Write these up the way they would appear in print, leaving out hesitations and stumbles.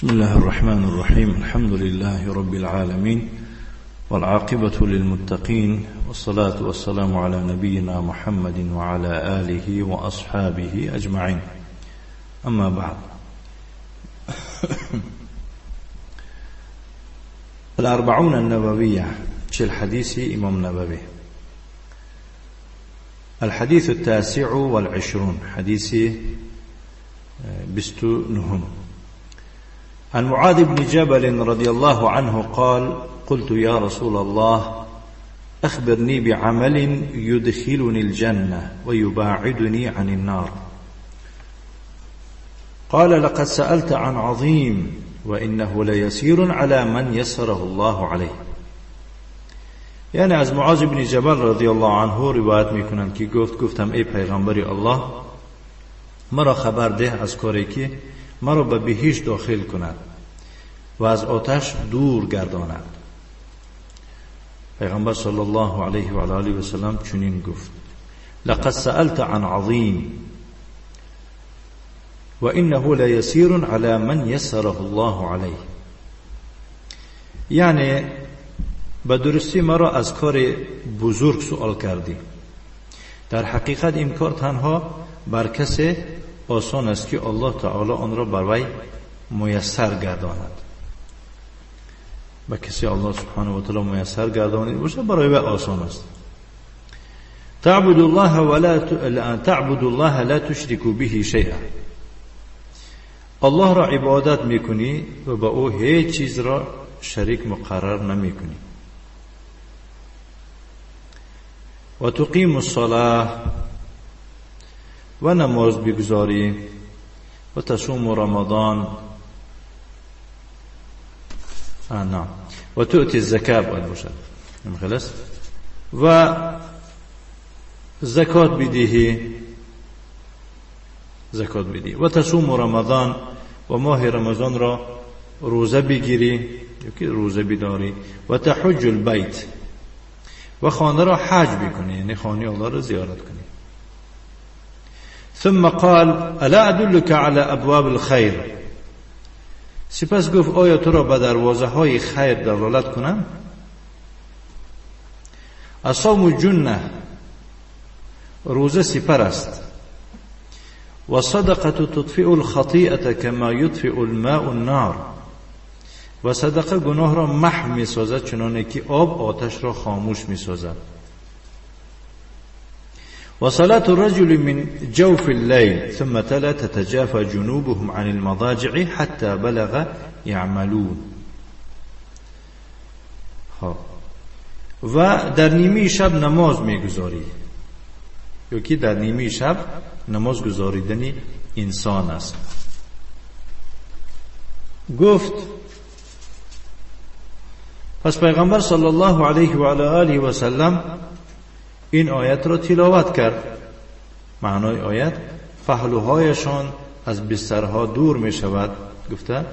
بسم الله الرحمن الرحيم. الحمد لله رب العالمين، والعاقبة للمتقين، والصلاة والسلام على نبينا محمد وعلى آله وأصحابه أجمعين. أما بعد. الأربعون النووية، 40 حدیث امام نووی. الحديث 29، حدیث 29. عن معاذ بن جبل رضي الله عنه قال: قلت يا رسول الله، أخبرني بعمل يدخلني الجنة ويباعدني عن النار. قال: لقد سألت عن عظيم، وإنه ليسير على من يسره الله عليه. یعنی از معاذ بن جبل رضی الله عنه روایت میکنند که گفت: گفتم ای پیغمبر الله، مرا خبر ده از کاری که مرا به بهشت داخل کند و از آتش دور گرداند. پیغمبر صلی الله علیه و آله و سلم چنین گفت: لقد سألت عن عظیم و انه لیسیر علی من یسره الله علیه. یعنی به درستی مرا از کار بزرگ سوال کردی. در حقیقت این کار تنها بر کسی آسان است که الله تعالی آن را بر وی میسر گرداند. به کسی الله سبحانه و تعالی میسر گردانید باشه، برای وی آسان است. تعبد الله ولا تعبد الله لا تشرك به شیئا. الله را عبادت میکنی و با او هیچ چیز را شریک مقرر نمیکنی. و تقیم الصلاة، و نماز بگذاری. و تصوم رمضان، نعم، و تؤتی الزکاة باید باشد، خلاص، و زکات بدهی، زکات بدهی. و تصوم رمضان، و ماه رمضان را روزه بگیری یا که روزه بداری. و تحج البیت، و خانه را حج بکنی، یعنی خانه الله را زیارت کنی. ثم قال: الا ادلك على ابواب الخير؟ سپس گفت: آیا تو را به دروازه های خیر دلالت کنم؟ الصوم جنة، روزه سپر است. و صدقة تطفئ الخطیئة كما يطفئ الماء النار. و صدقه گناه را محو می سازد، چنانه که آب آتش را خاموش می سازد. و صلاة الرجل من جوف الليل. ثم تلا: تتجافى جنوبهم عن المضاجع حتى بلغ يعملون. خب، و در نیمه شب نماز میگذاری، یا که در نیمه شب نماز گذاریدن انسان است. گفت پس پیغمبر صلی الله علیه و علی آله و سلم این آیت را تلاوت کرد. معنای آیت: پهلوهایشان از بسترها دور می شود، گفته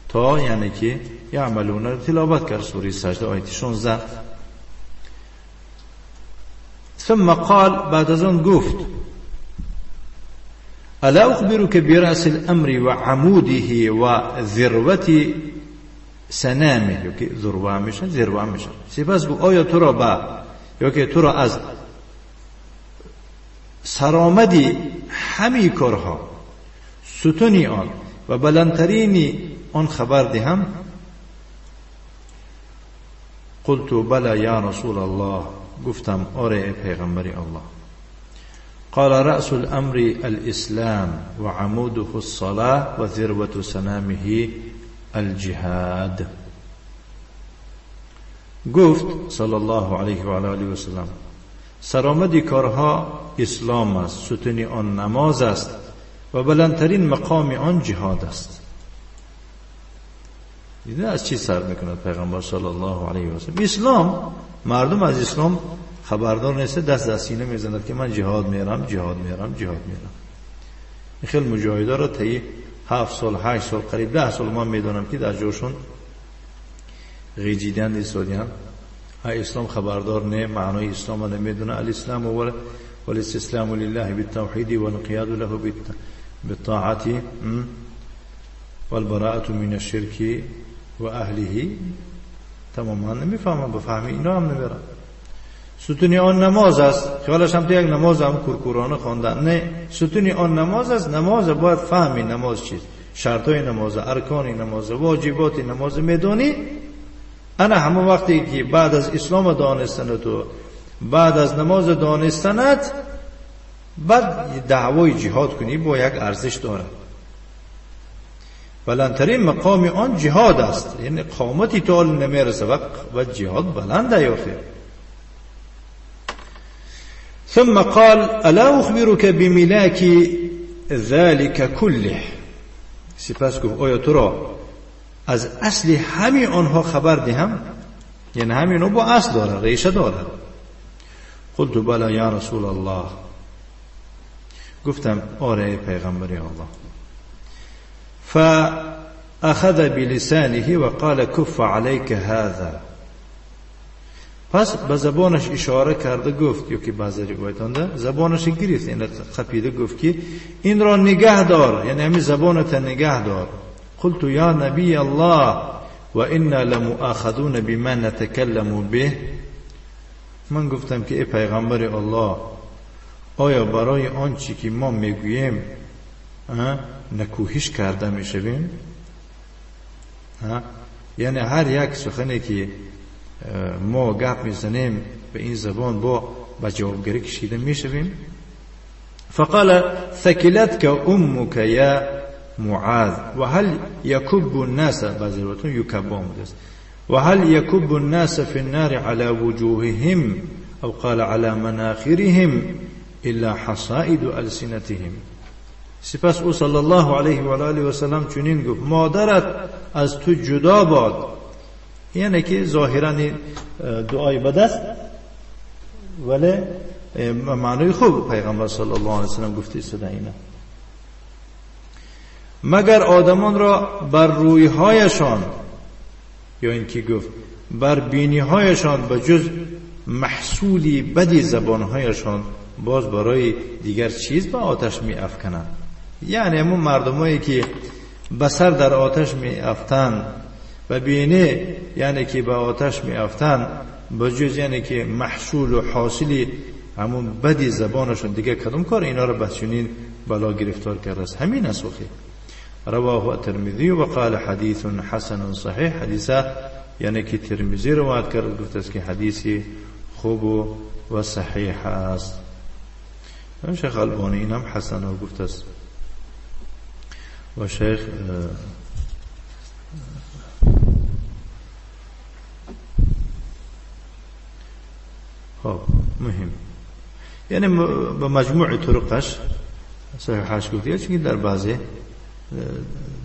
تا یعنی که یعملون را تلاوت کرد، سوره سجده آیت 16. ثم قال، بعد از آن گفت: الا اخبرك برأس الامر و عموده و ذروة سنامه؟ یا که ذروه میشه، ذروه میشه. سپس گفت: آیا تو را به یا که تو را از سرآمدی همی کارها، ستونی آن و بلندترین آن خبر دهم؟ قلت بلى یا رسول الله، گفتم آره ای پیغمبر الله. قال: رأس الأمر الإسلام وعموده الصلاة وذروة سنامه الجهاد. گفت صلی الله علیه و آله و سلم: سرآمد کارها اسلام است، ستون آن نماز است و بلندترین مقام آن جهاد است. دیده از چی سر میکند پیغمبر صلی الله علیه و سلم؟ اسلام. مردم از اسلام خبردار نیست، دست در سینه میزند که من جهاد میرم، جهاد میرم، جهاد میرم. این خیلی مجاهده را طی 7 سال، 8 سال، قریب 10 سال من میدانم که در جاشون غیجیدن ایستادیان، اسلام خبردار نه، معنای اسلام نمیدونه. الاسلام و والاستسلام لله بالتوحید والانقیاد له بالطاعة. والبراءة من الشرك و اهله تماما نمیفهمم، به فهمی اینا هم نمیرم. ستونی آن نماز است، خیالش هم تو یک نماز هم کورکورانه خواندن، نه، ستونی آن نماز است. نماز باید فهمی نماز چیست، شرطای نماز، ارکان نماز، واجبات نماز میدونی. انا همون وقتی که بعد از اسلام دانستن تو، بعد از نماز دانستنت، بعد دعوای جهاد کنی با یک ارزش داره. بلندترین مقام آن جهاد است، یعنی قامتی تا نمیرسه و جهاد بلنده یا خیر. ثم قال الا اخبرك بملاك ذلك كله. سپس گفت آیا تو را از اصل همین آنها خبر دهم؟ یعنی همینو با اصل داره، ریشه داره. قلت بلا یا رسول الله. گفتم آره پیغمبر الله. فأخذ بلسانه وقال كف عليك هذا. پس به زبانش اشاره کرده گفت، یا که بعضی روایتان زبانش گرفت، یعنی خپیده گفت که این را نگه دار، یعنی همین زبانت نگه دار. قلت یا نبی الله و انا لمؤاخذون بما نتکلم به. من گفتم که ای پیغمبر الله، آیا برای آنچه که ما میگوییم نکوهش کرده میشویم؟ یعنی هر یک سخنی که ما گپ میزنیم به این زبان با به جوابگری کشیده میشویم؟ فقال ثکلتک امک یا معاذ وهل يكب الناس، بعضی روایتون یکب آمده است، وهل يكب الناس في النار على وجوههم او قال على مناخرهم الا حصائد السنتهم. سپس او صلی الله علیه و آله و سلم چنین گفت مادرت از تو جدا باد. یعنی که ظاهرا دعای بد است، ولی معنای خوب پیغمبر صلی الله علیه و سلم گفته است اینه. مگر آدمان را بر رویهایشان، یا اینکه گفت بر بینیهایشان، به جز محصولی بدی زبانهایشان باز برای دیگر چیز به آتش می افکنند. یعنی همون مردمایی که به سر در آتش می افتند و بینه، یعنی که به آتش می افتند، به جز یعنی که محصول و حاصلی همون بدی زبانشون دیگه کدوم کار اینا رو به چنین بلا گرفتار کرده است؟ همین است. رواه الترمذی و قال حدیث حسن صحیح. حدیثه یعنی که ترمذی روایت کرد، گفت است که حدیثی خوب و صحیح است. شیخ البانی اینم حسن گفت است و شیخ خب مهم، یعنی به مجموع طرقش صحیحش گفته، چون در بعضی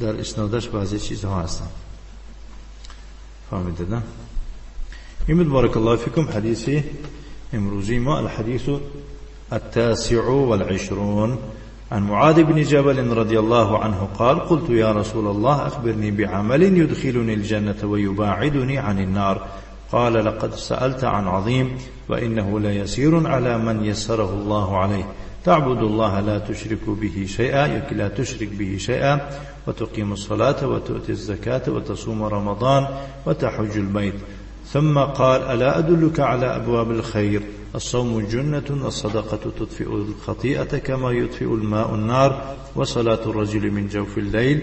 در اسنادش بعضی چیزها هستن. فهمیدید نه؟ این بارک الله فیکم حدیثی امروزی ما، الحدیث 29 عن معاذ بن جبل رضي الله عنه قال قلت يا رسول الله أخبرني بعمل يدخلني الجنة ويباعدني عن النار. قال لقد سألت عن عظيم وإنه ليسير على من يسره الله عليه. تعبد الله لا تشرك به شيئا، لا تشرك به شيئا، وتقيم الصلاة وتؤتي الزكاة وتصوم رمضان وتحج البيت. ثم قال ألا أدلك على أبواب الخير؟ الصوم جنة، الصدقة تطفئ الخطيئة كما يطفئ الماء النار، وصلاة الرجل من جوف الليل.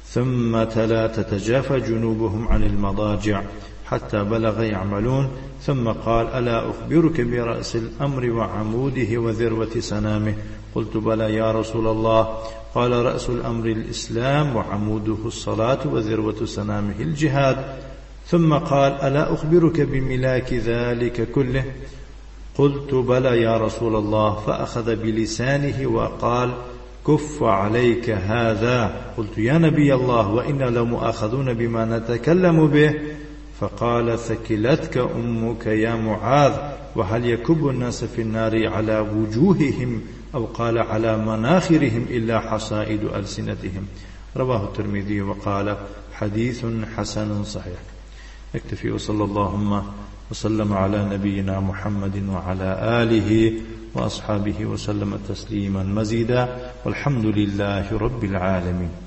ثم تلا تتجافى جنوبهم عن المضاجع حتى بلغ يعملون. ثم قال ألا أخبرك برأس الأمر وعموده وذروة سنامه؟ قلت بلى يا رسول الله. قال رأس الأمر الإسلام، وعموده الصلاة، وذروة سنامه الجهاد. ثم قال ألا أخبرك بملاك ذلك كله؟ قلت بلى يا رسول الله. فأخذ بلسانه وقال كف عليك هذا. قلت يا نبي الله وإنا لمؤاخذون بما نتكلم به. فقال ثكلتك أمك يا معاذ، وهل يكب الناس في النار على وجوههم أو قال على مناخرهم إلا حصائد ألسنتهم. رواه الترمذي وقال حديث حسن صحيح. اكتفي وصلى اللهم وسلم على نبينا محمد وعلى آله وأصحابه وسلم تسليما مزيدا، والحمد لله رب العالمين.